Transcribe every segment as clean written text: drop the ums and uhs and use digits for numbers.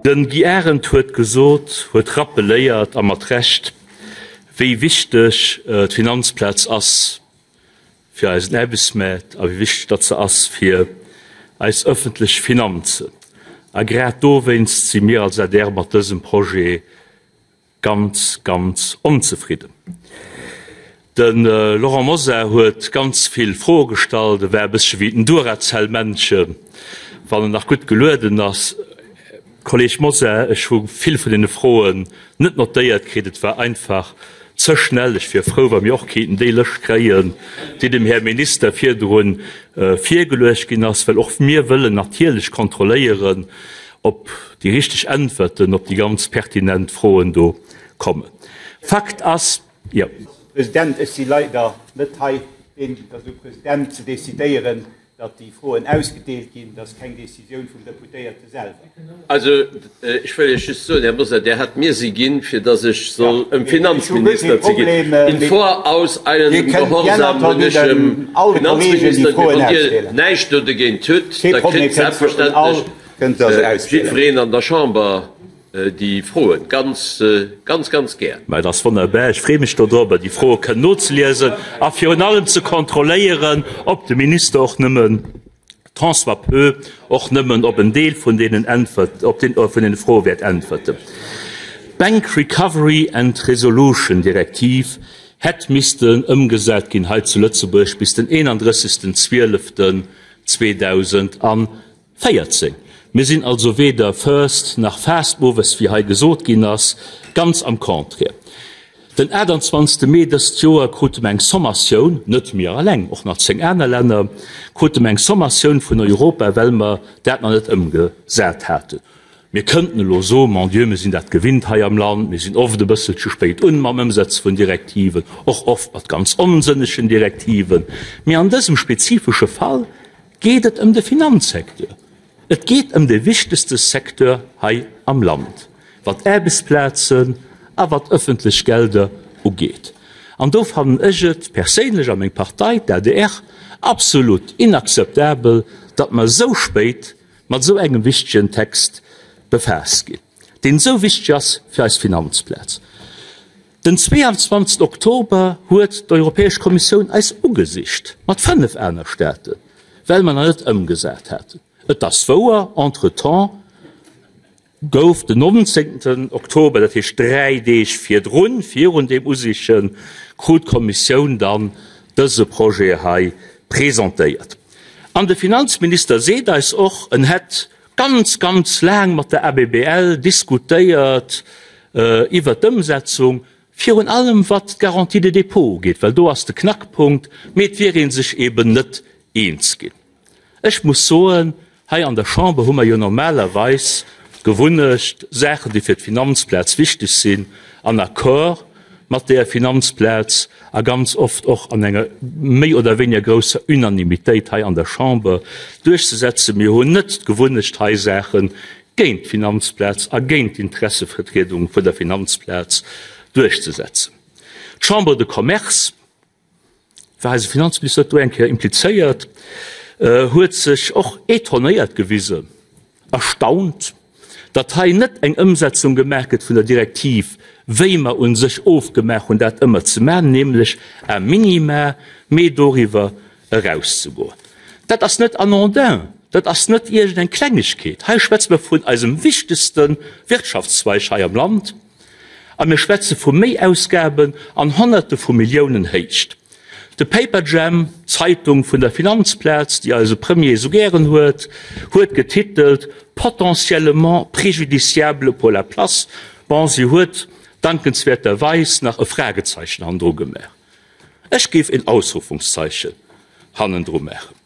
Den Guy Arendt huet gesot, huet rappeléiert, a mat Recht, wéi wichteg d'Finanzplaz ass fir eisen Aarbechtsmaart a wéi wichteg datt se ass fir eis ëffentlech Finanzen. A grad dowéinst si mir als adr mat dësem Projet Ganz, ganz onzefridden. De Laurent Mosar huet ganz vill Froe gestallt. E war e bëssche wéi den Duracell-Männche, wann en nach gutt gelueden ass. Kolleeg Mosar, ech hu vill vun deene Froen net notéiert kritt. Et war einfach ze schnell. Ech wier frou, wa mir och kéinten déi Lëscht kréien, déi dem Här Minister virdru virgeluecht ginn ass, well och mir wëllen natierlech kontrolléieren, ob déi richteg Äntwerten op déi ganz pertinent Froen do kommen. Fakt ass, jo. President, ech si leider net hei, deen, et ass um President ze decidéieren, datt déi Froen ausgedeelt ginn. Et ass keng Décisioun vum Deputéierte selwer. Also, ech wëll Iech just soen, Här Mosar, Dir hat mir se ginn, fir datt ech soll ëm Finanzminister ze ginn. In vorauseilendem Gehorsam hunn ech dem Finanzminister, mee wann Dir näischt do dogéint hutt, da kritt selbstverständlech Jiddwereen an der Chamber déi Froen. Ganz, ganz, ganz gär. Mä et ass wonnerbar, ech freeë mech dodrobber, déi Froe kënnen nozeliesen a virun allem ze kontrolléieren, ob de Minister och nëmmen tant soit peu och nëmmen op en Deel vun deenen Äntwert, op den, vun deene Froe wäert äntwerten. D'Bank Recovery and Resolution Direktiv hätt missten ëmgesat ginn hei zu Lëtzebuerg bis den 31. 12. 2014. Mir sinn also weder first nach fast movers, wéi hei gesot ginn ass, ganz am Contraire. Den 28. Mee dëst Joer krute mer eng Sommatioun, net mir alleng, och nach 10 aner Länner, krute mer eng Sommatioun vun Europa, well mer dat nach net ëmgesat haten. Mir kënnten elo soen, Mon Dieu, mir sinn dat gewinnt hei am Land, mir sinn oft e bësselche spéit un mam Ëmsetze vun Direktiven, och oft mat ganz onsënnegen Direktiven. Mee an dësem spezifesche Fall geet et ëm de Finanzsecteur. Et geet ëm de wichtegste Secteur hei am Land, wat Aarbechtsplazen a wat ëffentlech Gelder ugeet. An do fannen ech et perséinlech a meng Partei, d'ADR, absolut inakzeptabel, datt mer esou spéit mat esou engem wichtegen Text befaasst ginn, deen esou wichteg ass fir eis Finanzplaz. Den 22 Oktober huet d'Europäesch Kommissioun eis ugesicht, mat 5 aner Staaten, well mer nach net ëmgesat haten. Et ass wouer, entretemps gouf den 19 Oktober, dat heescht 3 Deeg virdrun, virun deem Usichen, krut d'Kommissioun dann dëse Projet hei presentéiert. An de Finanzminister seet eis och, en hätt ganz, ganz laang mat der ABBL diskutéiert iwwert d'Ëmsetzung, virun allem wat d'Garantie de dépôt ugeet, well do ass de Knackpunkt, mee et wier ee sech eeben net eens ginn. Ech muss soen, hei an der Chamber hu mer jo normalerweis d'Gewunnecht, Saachen, déi fir d'Finanzplaz wichteg sinn, an Accord mat där Finanzplaz a ganz oft och an enger méi oder wéiniger grousser Unanimitéit hei an der Chamber duerchzesetzen. Mir hunn net d'Gewunnecht, hei Saache géint d'Finanzplaz a géint d'Interessevertriedung vun der Finanzplaz duerchzesetzen. D'Chambre de Commerce, war eise Finanzminister do eng Kéier implizéiert, huet sech och étonnéiert gewisen, erstaunt, datt hei net eng Ëmsetzung gemaach gëtt vun der Direktiv, wéi mer u sech ofgemaach hunn, dat ëmmer ze maachen, nämlech a minima, mee doriwwer erauszegoen. Dat ass net anodin, dat ass net iergendeng Klengegkeet. Hei schwätze mer vun eisem wichtegste Wirtschaftszweig hei am Land. A mir schwätze vu Méiausgaben an Honnerte vu Milliounen Héicht. De Paperjam, d'Zeitung vun der Finanzplaz, déi eise Premier esou gären huet, huet getitelt Potentiellement préjudiciable pour la place. Bon, si huet dankenswäerterweis nach e Fragezeichen hannendru gemaach. Ech géif en Ausrufungszeichen hannendru maachen.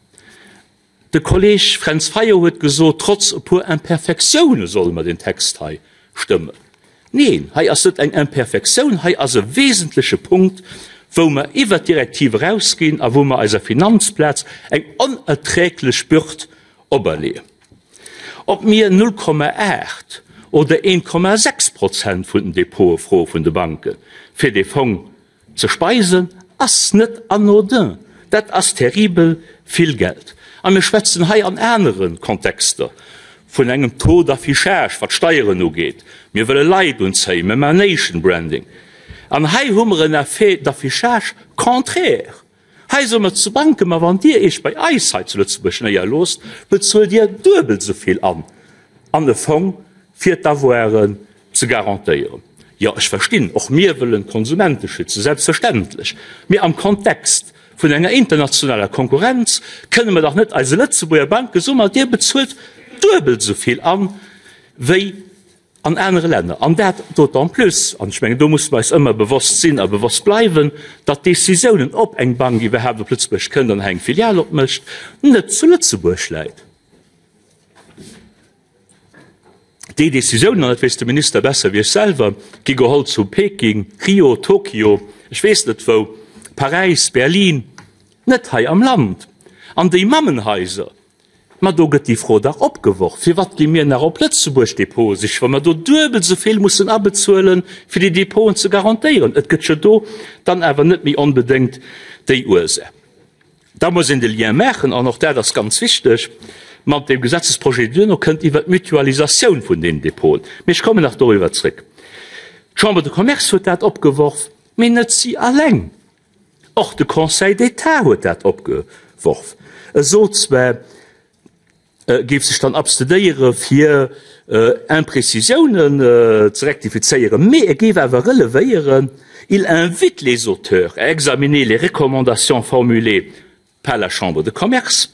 De Kolleg Fränz Fayot huet gesot, trotz e puer Imperfektioune solle mer deen Text hei stëmmen. Neen, hei ass net eng Imperfektioun, hei ass e wesentleche Punkt, wou mer iwwert d'Direktiv erausginn a wou mer eiser Finanzplaz eng onerträglech Bürd operleeën. Ob mir 0,8 oder 1,6 Prozent vun den Depote froe vun de Banken, fir dee Fong Ze speisen ass net anodin, dat ass terribel vill Geld. A mir schwätzen hei an anere Kontexter. vun engem Taux d'affichage, wat d'Steieren ugeet. Mir wëlle Leit unzéien, mir maachen Nation Branding. An hei hu mer en Effet d'affichage contraire. Hei soe mer zu Banken, Ma wann Dir Iech bei eis hei zu Lëtzebuerg néierloosst, bezuelt Dir duebel esou vill an an e Fong, fir d'Avoiren ze garantéieren. Jo, ech verstinn, och mir wëllen d'Konsumente schützen, selbstverständlech. Mee am Kontext vun enger internationaler Konkurrenz kënne mer dach net eise Lëtzebuerger Banke soen, Ma Dir bezuelt duebel esou vill an, wéi an anere Länner. An dat d'autant plus, an ech mengen, do musse mer eis ëmmer bewosst sinn a bewosst bleiwen, datt d'Décisiounen, ob eng Bank iwwerhaapt op Lëtzebuerg kënnt an hei eng Filial opmécht, net zu Lëtzebuerg läit. Déi Décisiounen, an dat weess de Minister besser wéi ech selwer, gi geholl zu Peking, Rio, Tokio, ech weess net wou, Paräis, Berlin, net hei am Land. An déi Mammenhaiser, Ma do gëtt déi Fro dach opgeworf, Firwat gi mir nach op Lëtzebuerg Depote sichen, wa mer do duebel esou vill mussen abezuelen, fir déi Depoten ze garantéieren? Et gëtt jo do dann awer net méi onbedéngt déi Ursaach. Da muss een de Lien maachen, an och dat ass ganz wichteg, mat deem Gesetzesprojet, deen duerno kënnt, iwwert d'Mutualisatioun vun deenen Depoten. Mee ech kommen nach doriwwer zréck. D'Chambre de Commerce huet dat opgeworf, mee net si alleng. Och de Conseil d'État huet dat opgeworf. E sot zwar, e géif sech dann abstenéiere fir Imprécisiounen ze rektifizéieren, mee e géif awer relevéieren, Il invite les auteurs à examiner les recommandations formulées par la Chambre de Commerce,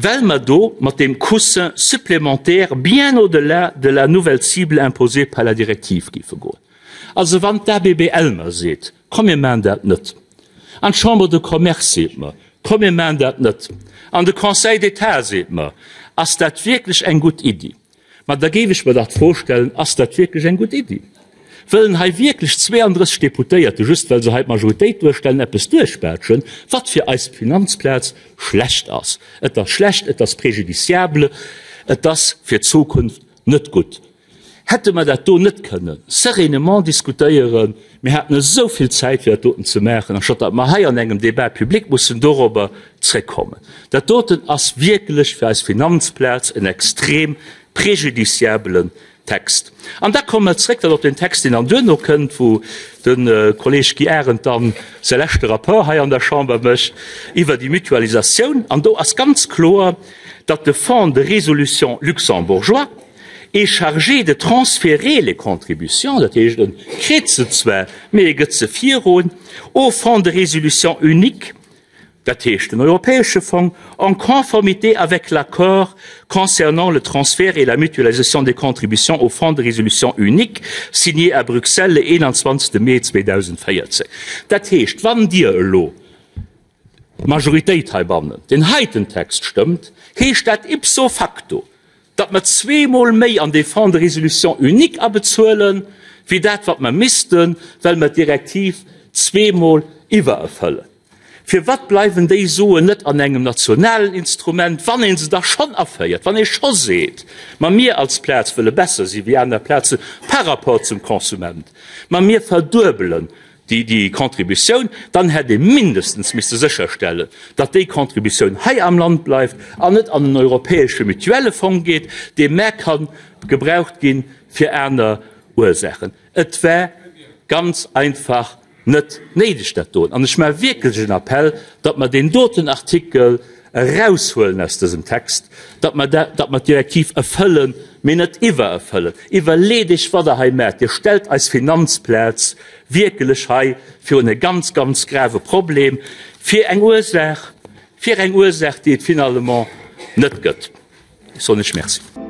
well mer do mat deem Coussin supplémentaire bien au-delà de la nouvelle cible imposée par la directive géife goen. Also wann d'ABBL mer seet, komm mir maachen dat net, an d'Chambre de Commerce seet mer, komm mir maachen dat net, an de Conseil d'État seet mer, ass dat wierklech eng gutt Iddi? Ma da géif ech mer dach d'Fro stellen, Ass dat wierklech eng gutt Iddi? Wëllen hei wierklech 32 Deputéierte, just well se hei d'Majoritéit duerstellen, eppes duerchbaatschen, wat fir eis Finanzplaz schlecht ass? Et ass schlecht, et ass préjudiciable, et ass fir d'Zukunft net gutt. Hätte mer dat do net kënnen sereinement diskutéieren? Mir haten esou vill Zäit, fir dat doten ze maachen, anstatt datt mer hei an engem Débat public mussen dorobber zréckkommen. Dat doten ass wierklech fir eis Finanzplaz en extrem préjudiciabelen Text. An da komme mer zréck dann op den Text, deen dann duerno kënnt, wou de Kolleg Guy Arendt dann säi leschte Rapport hei an der Chamber mécht iwwer déi Mutualisatioun. An do ass ganz kloer, datt de Fonds de résolution luxembourgeois est chargé de transférer les contributions, dat heescht, e kritt se zwar, mee e gëtt se virun, au Fonds de résolution unique, dat heescht den europäesche Fong, en conformité avec l'accord concernant le transfert et la mutualisation des contributions au Fonds de résolution unique, signé à Bruxelles le 21. Mee 2014. Dat heescht, wann Dir elo, d'Majoritéit heibannen, deen heiten Text stëmmt, heescht dat ipso facto, datt mer zweemol méi an dee Fonds de résolution unique abezuelen, wéi dat, wat mer missten, well mer d'Direktiv zweemol iwwererfëllen. Firwat bleiwen déi Suen net an engem nationalen Instrument, wann ee se da schonn aféiert, wann ee scho seet, ma mir als Plaz wëlle besser si wéi aner Plaze par rapport zum Konsument, ma mir verduebelen déi Contributioun, dann hätt ee mindestens misste sécherstellen, datt déi Contributioun hei am Land bleift an net an en europäesche Mutuellefong geet, dee mä ka gebraucht gi fir aner Ursaachen. Et war ganz einfach net néideg, dat doen. An ech maache wierklech en Appell, datt mer deen doten Artikel eraushuelen aus dësem Text, datt mer dat, datt mer d'Direktiv erfëllen, mee net iwwererfëllen. Iwwerleet Iech, wat Der hei maacht. Dir stellt eis Finanzplaz wierkelech hei virun e ganz, ganz grave Problem, fir eng Ursaach, fir eng Ursaach, déi et finalement net gëtt. Ech soen Iech Merci.